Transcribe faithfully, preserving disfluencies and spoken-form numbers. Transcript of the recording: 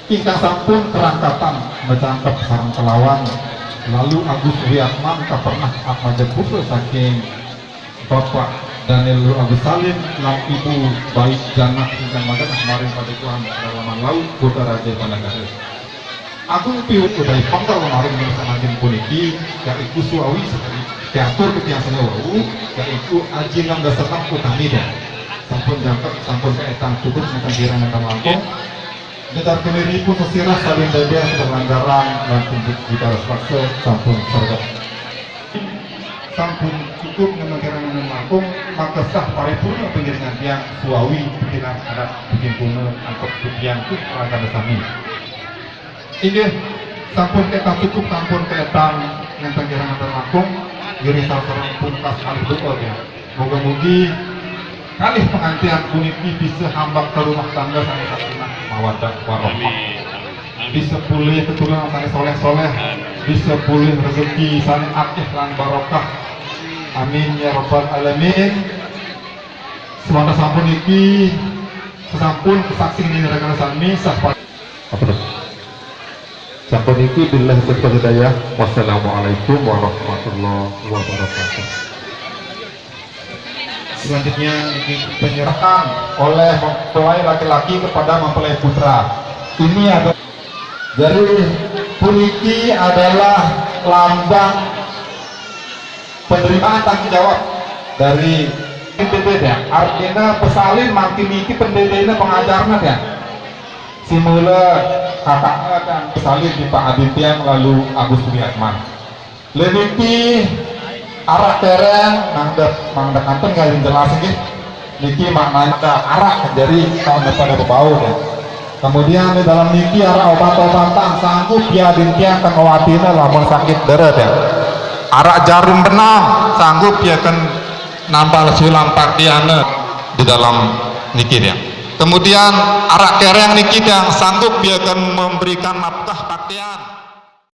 Ingkang sampun kerangkatan macangkep sareng kelawan, lalu Agus Wiatman kapernah atmaja putra saking Bapak Daniel Agus Salim lan Ibu Baik Janah ingkang manggenah maring padukuhan Pedalaman Laut Kota Raja Panagara. Agung piwut udahi pengker maring mirsani puniki, yaiku suawi sakadi piatur titiang sane wau, yaiku aji nang dasenang utami dan. Sampun jangkep, sampun kaetang cukup nenten kirang nenten langkung. Nyetar kemiripun sesirah salin dada sudah langgaran lan tunjuk gitaras paksa sampun sergap. Sampun cukup nenten kirang nenten langkung, maka sah paripurna pangiringan tiang suawi pitinan adat bikin puna angkep titiang tu langgaran sami. Inggih, sampun kaetang cukup, sampun kaetang nenten kirang nenten langkung, ngiring sareng pungkas kalih doa ya. Moga-mogi kalih pengantin puniki bisa hambak ka rumah tangga sane sakinah mawaddah warahmah. Bisa polih keturunan sane soleh-soleh, bisa polih rezeki sane akeh lan barokah. Amin ya rabbal alamin. Semanten sampun niki, sesampun kesaksian ini rekan sami sah. Sampun niki, billahi taufiq wal hidayah. Wassalamualaikum warahmatullahi wabarakatuh. Selanjutnya niki penyerahan oleh mempelai laki-laki kepada mempelai putra. Ini ada, jadi, puniki adalah lambang penerimaan tanggung jawab dari P B B ya. Artinya pesalin mangkin niki pendedena pengajarna ya. Simula kakaknya dan pesalin di Pak Aditya lalu Agus Wiatman. Leniki arak kereng, mangda, mangda kanten kali jelas nggih. Niki maknanya arak, jadi tahun pada bebau ya. Kemudian di dalam niki arak obat-obatan, sanggup ya dintiang kang owatina lamun sakit deret ya. Arak jarum benang, sanggup ya kan nampal sulam paktiana di dalam niki ya. Kemudian arak kereng niki yang sanggup ya kan memberikan nafkah paktian.